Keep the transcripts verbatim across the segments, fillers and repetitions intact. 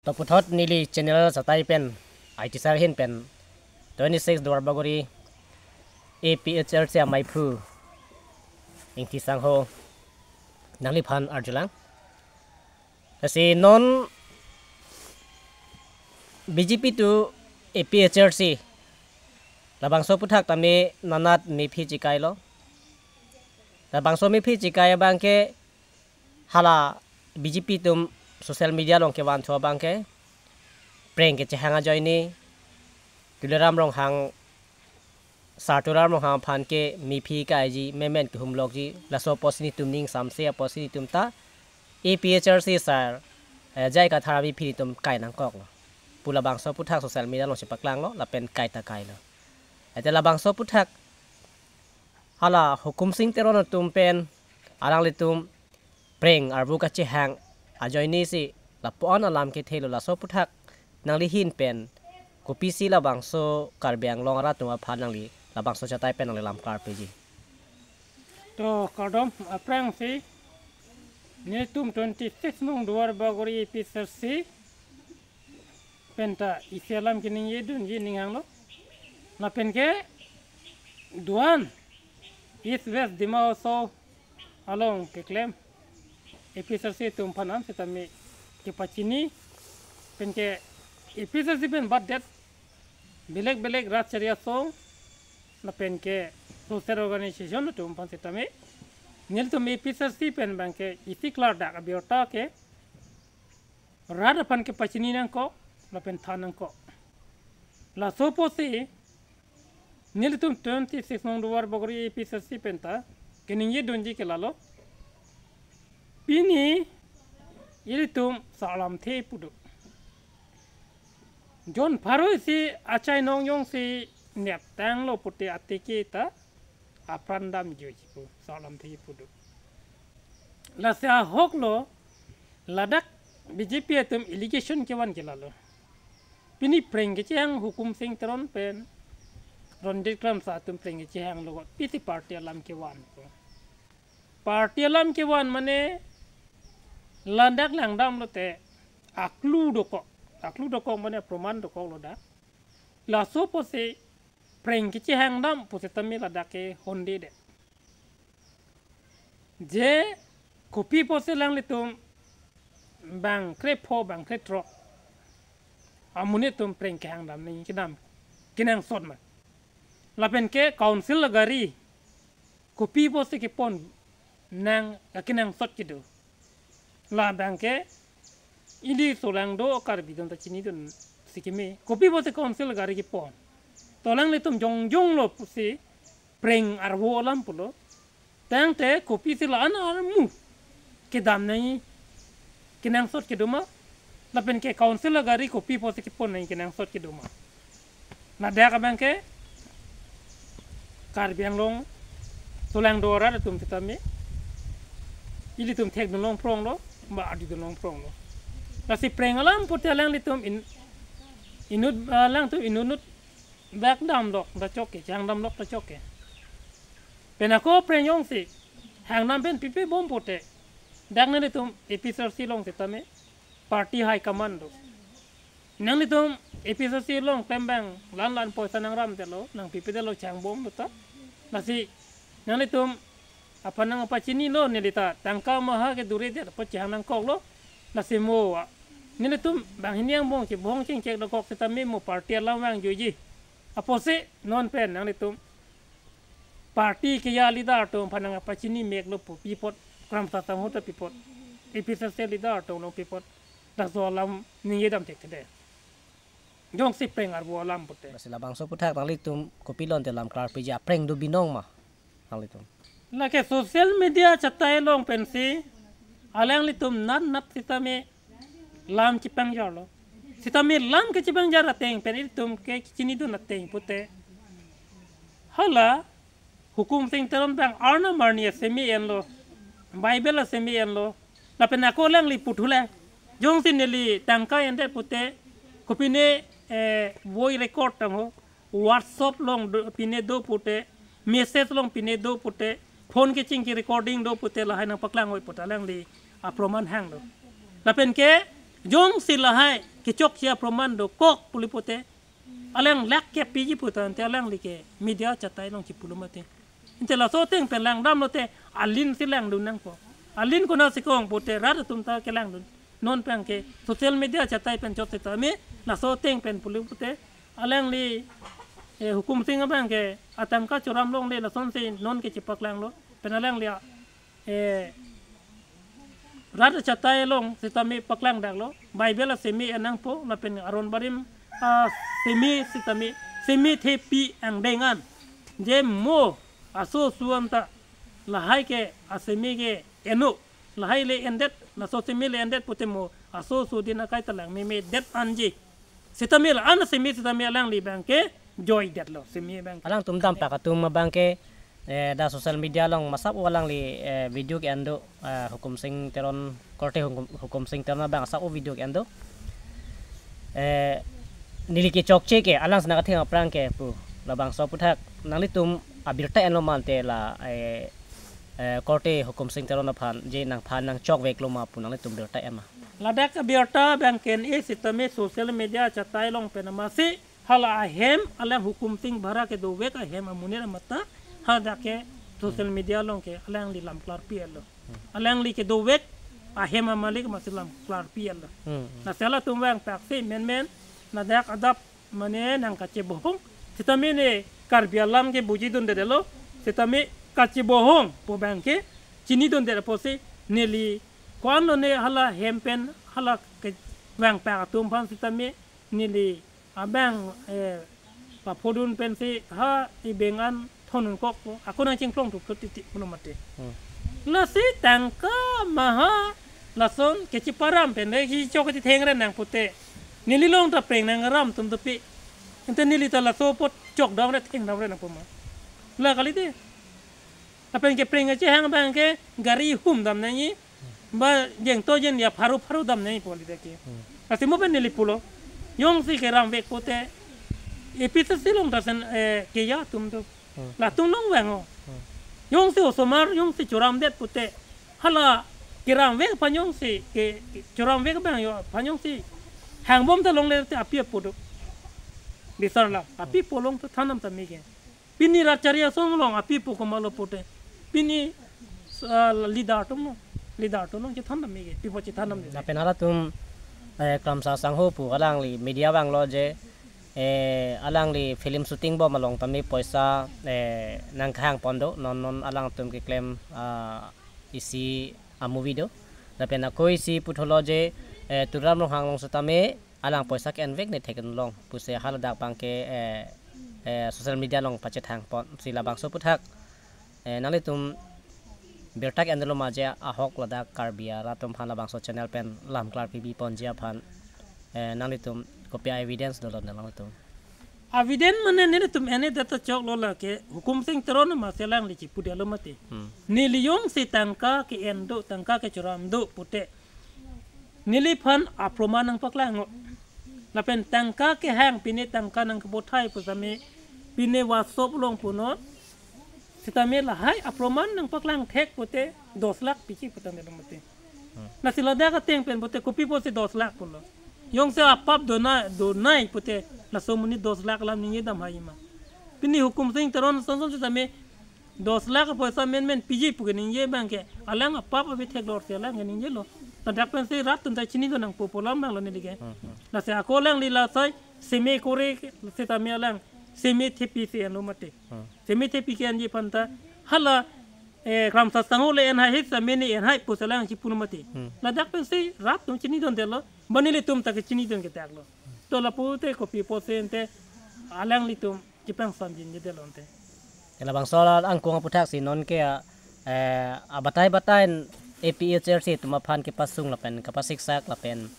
To puthot neli channel satai pen, I T sir ahin pen, twenty-six Duarbagori A P H L C amaiphu Ingti Sangho nangliphan arjulang. Lasi non B J P to A P H L C labangso aputhak tame nanat mephi chekailo. Labangso mephi chekai abangke hala B J P atum social media along kevanthu abangke prank kechehang ajoine Tuliram Ronghang, Sar Tuliram Ronghang aphan ke mephi kaiji, memen kehumlokji, laso apotsi nelitum ning samse apotsi nelitum ta A P H L C sir, eh, J I Kathar amephi nelitum kai nangkoklo pu labangso aputhak social media along chepaklanglo lapen kai ta kailo. Ante labangso aputhak hala Hukum Sing Teron atum pen alanglitum prank arvo kachehang ajoine si lapu-an alam kethelo, laso aputhak nangli ahin pen kopisi labangso Karbi Anglong arat atum aphan nangli labangso chatai pen nangli lam karpeji. To kardom, aphrangsi nelitum twenty-six nong Duarbagori A P H L C penta isi alam keningje dunji ning hanglo. Lapen ke do-an East West Dima Hasao along keklem A P H L C atum aphan an sitame kepachini, pen ke A P H L C pen badet belek belek Rajchari Asong lapen ke social organization atum aphan sitame nelitum A P H L C pen abangke isi klardak abirta ke rat aphan kepachini nangkok lapen than nangkok. Laso apotsi nelitum twenty-six nong Duarbagori A P H L C penta keningje dunji ke lalo. Pini ilitum sar lamthe pu do. Jon pharo isi achai nong jongsi neptanglo pute ateke ta apran damjoi pu sar lamthe pu do. Lasi ahoklo ladak B J P atum allegation kevan ke lalo. Pini prank kechehang Hukum Sing Teron pen Ronjit Kramsa atum prank kechehanglo, pisi party alam kevan pu. Party alam kevan mane ladak langdamlote aklu dokok. Aklu dokok mane proman dokoklo dak. Laso apotsi prank kechehang dam pusitame ladak ke honde de. Je kopi apotsi alanglitum bang krepho bang krethrok amonit atum prank kehang dam nangji kedam kenangsot ma. Lapen ke council agari kopi apotsi kepon nang kenangsot kedo. Labang ke ili solangdo Karbi atum ta chinidun si keme. Kopi apotsi council agari kepon. To alanglitum jongjonglo pusi prank arvo alam pulo. Tangte kopisi la-an armu kedam nangji kenangsot kedo ma. Lapen ke council agari kopi apotsi kepon nangji kenangsot kedo ma. Ladak abangke Karbi Anglong solangdo arat atum sitame ilitum thekdun longphronglo, ba adidun longphronglo. Lasi prank alam pute alanglitum in, inut, alangtum inutnut bak damlok ta chok ke, chehang damlok ta chok ke. Pen ako prank jongsi hang dam pen pipebom pute dak nanglitum A P H L C along sitame party high command do. Nanglitum A P H L C along klembang lan lan poisa nangramdetlo, nangpipedetlo changbomlo ta. Lasi nanglitum aphan nangpachinilo, neli ta tangka maha ke dure det apot chehang nangkoklo. Lasi mo a, nelitum banghini angbong chebong chengchek dokok sitame mo party alam vangjoiji. Apotsi non pen nanglitum party keja leader atum aphan nangpachini meklo pu pi apot, Kramsa Sangho ta pi apot, A P H L C leader atum along pi apot, laso alam ningje dam thekthede. Jongsi prank arvo alam pute. Lasi labangso aputhak nanglitum kopi lote lam klarpeji, aprank do binong ma nanglitum? Lake social media chatai along pensi alanglitum nat nat sitame lam chepangjarlo. Sitame lam kechepangjar ateng pen ilitum ke kechinidun ateng pute hala Hukum Sing Teron abang arnam arni asemi enlo, Bible asemi enlo. Lapen ako alangli puthulang. Jongsi neli tangka endet pute kopine, eh, voi record tangho, WhatsApp along do, pine do pute, message along pine do pute, phone kechingki recording do pute, lahai nangpaklang oi pute alangli aproman hanglo. Lapen ke Jongsi lahai kechokche aproman dokok pulote, alang lak kepiji pu tangte alangli ke media achatai along chipulo mati. Ante laso ateng pen langdam lote alinsi langdun nangpo. Alin konatsi kong pute rat atum ta kelangdun. Non pen ke social media achatai pen chot sitame laso ateng pen pulo pute alangli, eh, Hukum Singh abang ke atangka choram longle lasonsi non ke chepaklanglo. Pen alangli, eh, rat achatai along sitame paklang daklo. Bible asemi en nangpo lapen aron barim asemi sitame semi thepi angdeng an. Je mo aso suan ta lahai ke asemi ke eno, lahai le endet, laso semi le endet pute mo aso sudin akai ta langmemedet anji. Sitame la-an asemi sitame alangli abang ke joidetlo semi abang ke. Alangtum dampak atum abang ke, eh, dak social media along masap o alangli, eh, video ke-en do, eh, Hukum Singh Teron, korte Hukum, Hukum Singh Teron abang asap o video ke-en do. Eh, neli kechokche ke alang sena katheng aphrang ke pu labangso aputhak nanglitum abirta enlo mante la, eh, eh, korte Hukum Singh Teron aphan je nangphan nangchokveklo ma pu nanglitum birta en ma? Ladak abirta abang ke-en-e sitame social media achatai along pen amatsi hala ahem alang Hukum Singh Bhara kedovek ahem amonit amat ta hadak ke social media along ke alangli lam klarpi-etlo. Alangli kedovek ahem amalik amatsi lam klarpi-etlo. Hmm. Lasi halatum vangpaksi menmen ladak adap mane nangkachebohong. Sitame ne Karbi alam ke bujidundetlo. Sitame kachebohong pu abang ke chinidundet apotsi neli ko-an lone hala hem pen hala kevangpak atum aphan sitame neli abang, eh, paphodun pensi ha ibeng an thondun kokpo. Ako nangchingplong thuplut titi pulo mati. Hmm. Lasi tangka maha lason kechiparam pen le kechok kechithengre nang pute neli along ta preng nangkaram atum dopi. Ante neli ta laso apot chokdamre thengdamre nangpo ma? La kalite. Lapen ke preng kachehang abang ke gari humdam nangji. Ba jengto jen ya pharu pharu dam nangji pu lide ke. Hmm. Lasi mo pen neli pulo. Jongsi keramvek pute A P C C along ta sen, eh, keja atum do. Hmm. Latum along vang o. Hmm. Jongsi osomar, jongsi choramdet pute. Hala keramvek aphan jongsi ke, ke choramvek abang jo aphan jongsi hangbom ta longle te api apo do. Bisar la, api apo along ta thandam ta meke. Pini rat chari asong along api apo komatlo pute. Pini, ah, leader atum lo. Leader atum lo chethandam meke. Pi apo chethandamde. Lapen halatum, eh, Kramsa Sangho pu alangli media vanglo je, eh, alangli film shooting bom along tame poisa, eh, nangkehang pon do. Non non alangtum keklem, ah, isi a-movie do. Lapen ako isi puthotlo je, eh, Tuliram Ronghang along setame alang poisa ke-envek ne thekdunlong pusi haladak abang ke, eh, eh, social media along pachethang ponsi labangso aputhak, eh, nanglitum birta ke-endetlo ma je ahok ladak Karbi arat atum aphan labangso channel pen lam klarpi bi ponji aphan, eh, nanglitum kopi a-evidence dolo nanglitum? Evidence mane nelitum en-edet ta choklo lake Hukum Singh Teron amatsi alangli chipudetlo mati. Hmm. Neli jongsi tangka ke-en do, tangka kechoram do pute neliphan aproman nangpaklang o. Lapen tangka kehang pine tangka nangkebothai pu sitame pine WhatsApp along punon. Sitame lahai aproman nangpaklang thek pute dos lakh piji pu tangte lo mati. Hmm. Lasi ladak ateng pen pute kopi apotsi dos lakh pulo. Jongsi apap donai, donai pute laso amonit dos lakh alam ningjedam hai ma? Pini Hukum Singh Teron sonson sitame dos lakh apoisa menmen piji pu keningje abang ke alang apap ave theklongsi alang keningjelo. Ladak pensi rat atum ta chinidun nangpo pu alam abang lo neli ke. Hmm, hmm. Lasi ako alangli la sai semi kore sitame alang semi thepi si enlo mati. Hmm. Semi thepi ke-enji aphan ta hala, eh, Kramsa Sangho le enhai hit sitame ne enhai pusi alang chipulo mati. Hmm. Ladak pensi rat atum chinidundetlo. Ba nelitum ta ke chinidun ketaklo. To lapu te kopi apotsi ante alanglitum chepangsamjinjedetlo ante. Ya labangso la angkung aputhak si non ke, eh, abatai batai A P H L C atum aphan kepasung lapen kapasiksak lapen,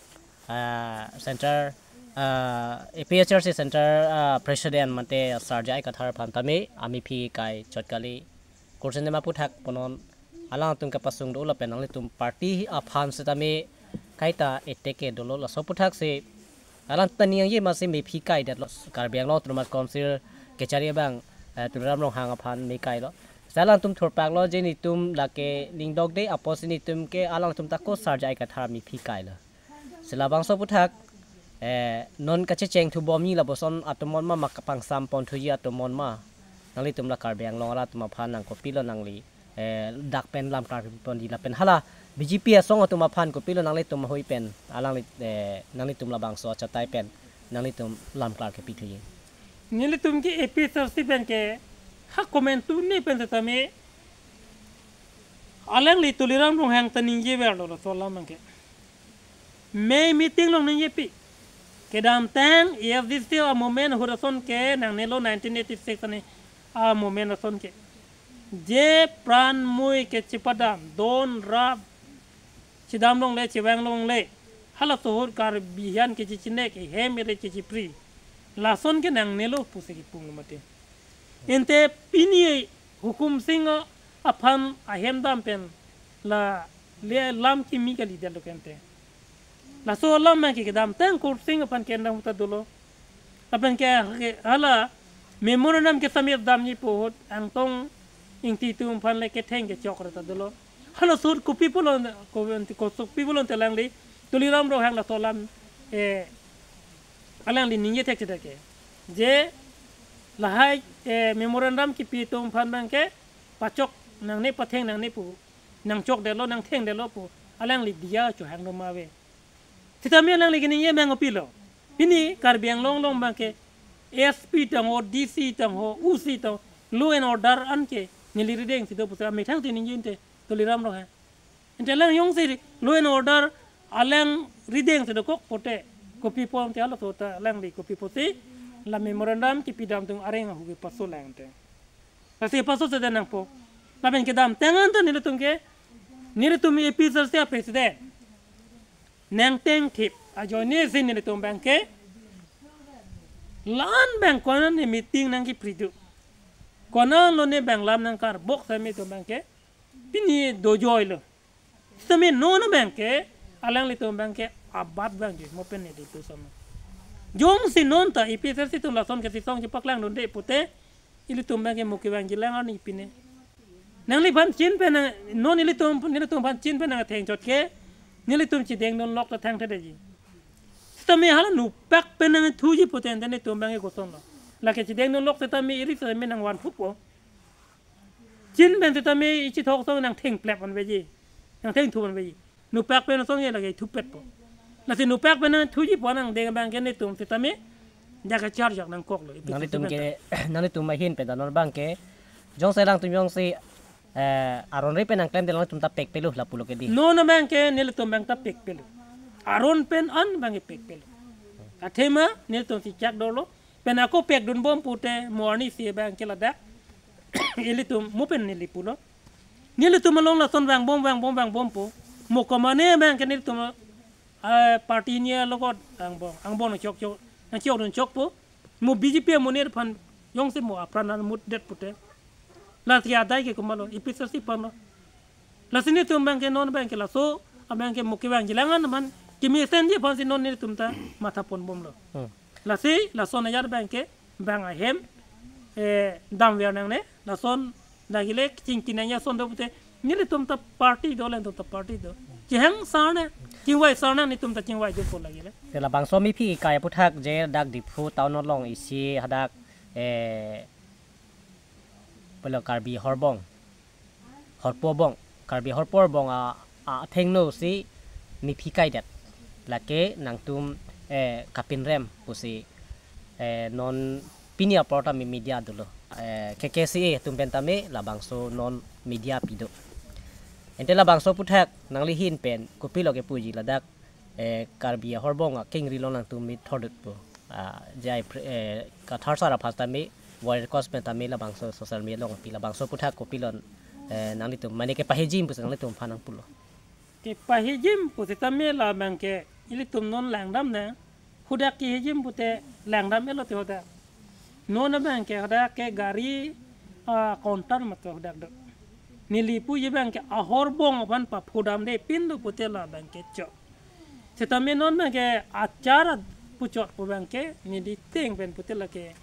ah, center, ah, A P H L C center, ah, president mate Sir J I Kathar aphan tame amephi kai chot kali. Kursen ma aputhak punon alangtum kepasung do lapen nanglitum party aphan sitame kaita attack ke dolo laso aputhak si alang ta ning angji amatsi mephi kaidetlo, Karbi Anglong Autonomous Council kechari abang, eh, Tuliram Ronghang aphan me kailo. Si alangtum thurpaklo je netum lake ningdokde apotsi netum ke alangtum ta ko Sir J I Kathar mephi kailo. Te labangso aputhak, eh, non kachecheng thubom ji lapuson atomon ma, ma kapangsam pon thuji atomon ma. Nanglitum la Karbi Anglong arat atum aphan nang kopilo nangli, eh, dak pen lam klar pon di lapen hala B J P asong atum aphan kopilo nanglitum hui pen, alangli, eh, nanglitum labangso achatai pen, nanglitum lam klar kepi thuji. Nelitum ke A P H L C pen ke ha komantu ne pen setame alangli Tuliram Ronghang ta ningje verlo laso alam abang ke. Mei meeting along ningjepi. Kedamtang A S D C a-movement ahut ason ke nangnelo nineteen eighty-six ani a-movement ason ke. Je pran mui ke chipadam, don rap chedam longle, chevang longle. Halaso ahut Karbi hian ke chechine ke hem ere chechipri. Lason ke nangnelo pusi kipung lo mati. Ante pini Hukum Sing aphan ahem dam pen la le lam kimi kali delo kente. Laso alam abang ke kedamtang Kursing aphan kendam ta dolo. Lapen ke, ke hala memorandum ke submit damji pu ahut Angtong Ingti atum aphan le ketheng kechok ra ta dolo. Halaso ahut kopi pulo, ko, kopi pulo te alangli Tuliram Ronghang laso alam, eh, alangli ningje thekthedet ke. Je lahai, eh, memorandum kipi atum aphan abang ke pachok nangne patheng nangne pu, nangchokdetlo nangthengdetlo pu alangli diya chohang do ma ave. Setame alangli keningje abang kopilo. Pini Karbi Anglong along abang ke S P tangho, D C tangho, O C tangho, law and order an ke neli rideng si do pusi amethang si ningje ante Tuliram Ronghang. Ante alang jongsi law and order alang rideng si dokok pote kopi pon te halaso ta alangli kopi pusi la memorandum kipi dam atum areng ahu kepaso lang te. Lasi paso seta nangpo. Lapen kedamtang an ta nelitum ke, nelitum A P H L C a-president nangteng thip ajoine si nelitum abang ke la-an abang konane meeting nangkipri do. Konane lone abang lam nangkarbok setame itum abang ke pini dojoilo. Setame non abang ke alanglitum abang ke abat abang je mo pen ne di tu sama. Jongsi non ta A P H L C atum lason ke sisong chepaklang dunde pute ilitum abang ke mo kevangji lang arni pine. Nangliphan chin pen nang, non ilitum, nelitum aphan chin pen nangthengchot ke nelitum chedengdun lok ta thangthedetji. Setame hala nupak pen nangthuji pute ante nelitum abang ke kosonlo. Lake chedengdun lok setame iri setame nangvan thupo. Chin pen setame ichethok asong nangthengplep an veji. Nangthengthu an veji. Nupak pen asong ye lake thupetpo. Lasi nupak pen nangthuji pu nangdeng abang ke nelitum setame jaga charjak nangkoklo. Nanglitum ke, nanglitum ahin pen ta non abang ke jongsi alangtum jongsi, eh, aron ri pen nangklemde alangtum ta pekpelo lapulo ke di. Non abang ke nelitum abang ta pekpelo. Aron pen an abang ke pekpelo. Athema nelitum si chak dolo. Pen ako pekdunbom pute mo arnisi abang ke ladak ilitum mo pen neli pulo. Nelitum along lason vangbom, vangbom, vangbom pu. Mo komane abang ke nelitum, eh, party ni alogot angbong, angbong nangchokchok, nangchokdun chokpo. Mo B J P amonit aphan jongsi mo apran an mutdet pute. Lasi adai ke komatlo, A P H L C aphanlo. Lasi nelitum abang ke non abang ke laso abang ke mo kevangji lang an man kemesenji aphansi non nelitum ta matha ponbomlo. Hmm. Lasi lason ajat abang ke bang ahem, eh, damver nangne, lason lagile chingki nangji ason do pute nelitum ta party do, alangtum ta party do. Chihang sarna, chingvai sarna nelitum ta chingvai do po lagile. Te labangso mephi kai aputhak je dak Diphu town along isi hadak, eh, pelo Karbi Horbong, Horpo Bong, Karbi Horpo Bong a, a athengno si mephi kaidet. Lake nangtum, eh, kapinrem pusi, eh, non pini apor tame media dolo. Eh, K K C A atum pen tame labangso non media pido. Ante labangso aputhak nangli ahin pen kopilo kepuji ladak, eh, Karbi Horbong akengri along nangtum methordetpo. Ah, jai pre-, eh, Kathar sar aphan tame, Warrior Cost pen tame labangso social media along pi labangso aputhak kopilo, eh, nanglitum mane kepahijim pusi nanglitum aphan nangpulo. Kepahijim pu setame labang ke ilitum non langdam ne. Hadak kehijim pute langdam-etlo te hadak. Non abang ke hadak ke gari, ah, counter matro hadak do. Neli puji abang ke ahorbong aphan paphodamde pin do pute labang ke chok. Setame non abang ke achar puchot pu abang ke neli teng pen pute lake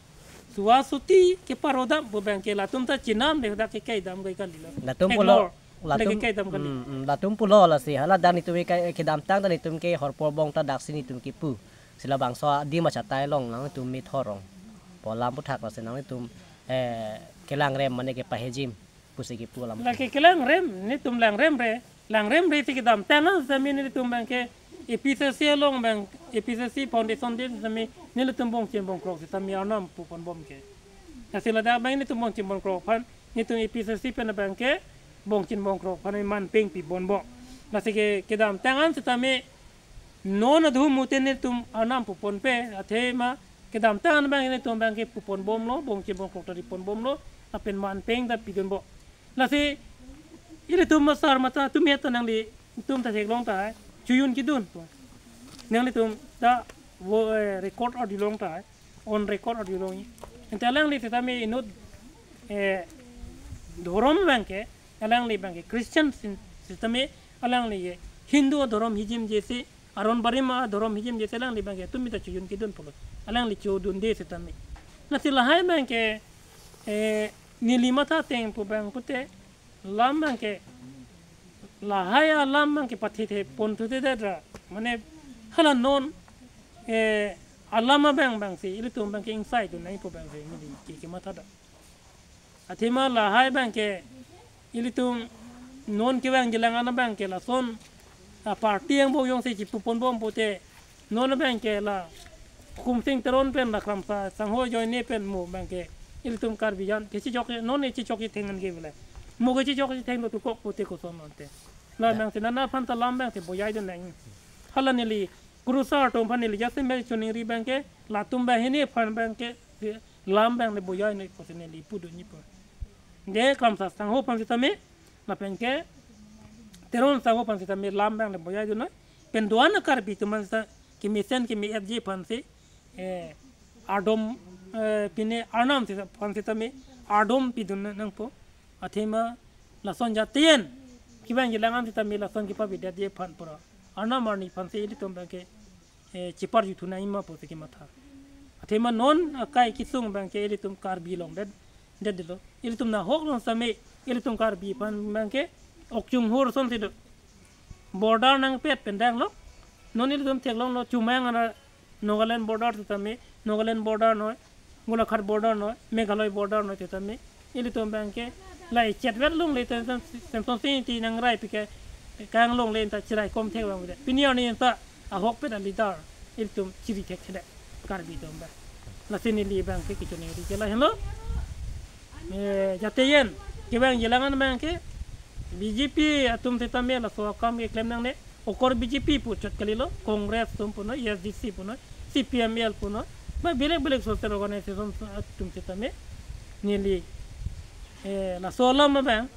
suwa suti keparodam pu abang ke latum ta chinam de hadak ke kaidam gai kalilo. Latum pulo. Ignore. Latum, lagi kedam kali. Hmm, hmm, latum pulo lasi. Hala dak netum ke kedamtang dak netum ke horpo bong ta daksi netum kepu. Si labangso adim achatai along nangtum mithorong. Pu alam aputhak lasi nangtum, eh, kelangrem mane kepahejim pusi kepu alam. Lake kelangrem, netum langremre. Langremre si kedamtang setame netum abangke A P C C along abang, A P C C foundation day setame nelitum bongchin bongkrok setame arnam pupon bom ke. Lasi ladak abang netum bongchin bongkrok aphan, netum A P C C pen abangke bongchin bongkrok aphan manpeng pibom bom. Lasi ke kedamtang an setame non adhum mute netum arnam puponpe, athema kedamtang an abang netum abangke pupon bomlo, bongchin bongkrok ta ripon bomlo, lapen manpeng ta pidun bom. Lasi ilitum asar mata atum ya ta nanglitum ta theklong tahai, chojun kedun pu. Nanglitum ta vo, eh, record arjulong tahai, on record arjulong. Ante alangli setame inut, eh, dhorom abangke, alangli abangke Christian sin, setame alangli ke Hindu adhorom hijimje si, aron barim adhorom hijimje si alangli abangke tumi ta chojun kedun pulo. Alangli chodunde setame. Lasi lahai abangke, eh, neli matha ateng pu abang pute, lam abangke, lahai alam abangke pathethe ponthude ra. Mane hala non, eh, alam abang abang si ilitum abangke ingsai tu nai pu abang si neli ke kematha dak. Athema lahai abangke ilitum non kevang jilang an abangke lason aparty angbong jongsi chipupon bom pute non abangke la Khumsing Teron pen la Kramsa Sangho ajoine pen mo abangke ilitum Karbi jan kechechok non kechechok ketheng an ke bile. Mo kechechok ketheng lo tukok pute koson ante. La abang si nana aphan ta lam abang si boyai dun nang. Hala neli kurusar atum aphan neli jasemet choningri abangke latum banghini aphan abangke lam abang le boyai noi pusi neli pudun ni pu. De Kramsa Sangho aphan setame, lapenke Teron Sangho aphan setame lam abang le boyai dun noi. Pen do-an a Karbi atum aphan seta kemesen keme-etji aphan si, eh, ardom, eh, pine arnam si aphan setame ardom pidun nangpo. Athema lason jatian kevang jilang an setame lason kepavidetji aphan pura arnam arni aphan si ilitum abangke, eh, chepar juthu nangji ma pusi kematha. Athema non akai kesung abangke ilitum Karbi along det, detlo. Ilitum nahok along setame ilitum Karbi aphan abangke okchung hur ason si do. Border nangpet pen danglo. Non ilitum theklonglo Chumang ana Nagaland border setame, Nagaland border noi, Golaghat border noi, Meghalaya border noi setame. Ilitum abangke la ichet vet longle te Sem-, Semsonsing Ingti nangrai pike kang longle ta chiraikom thek abang de. Pini arni ta ahokpet a leader ilitum chiri thekthedet Karbi atum abang. Lasi neli abangke kechoningri ke lahenlo. Eh, jatian kevang jilang an abangke B J P atum setame laso akam keklem nangne, okor B J P pu chot kalilo, Congress atum punoi, A S D C punoi, C P M L punoi, ba belek belek social organization atum setame neli, eh, laso alam abang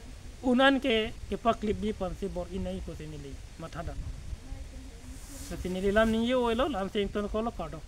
un-an ke kepaklipji aphan si bor-i nai pusi neli matha dak. Lasi neli lam ningje-oi lo, lam si ingtonkoklo, kardom.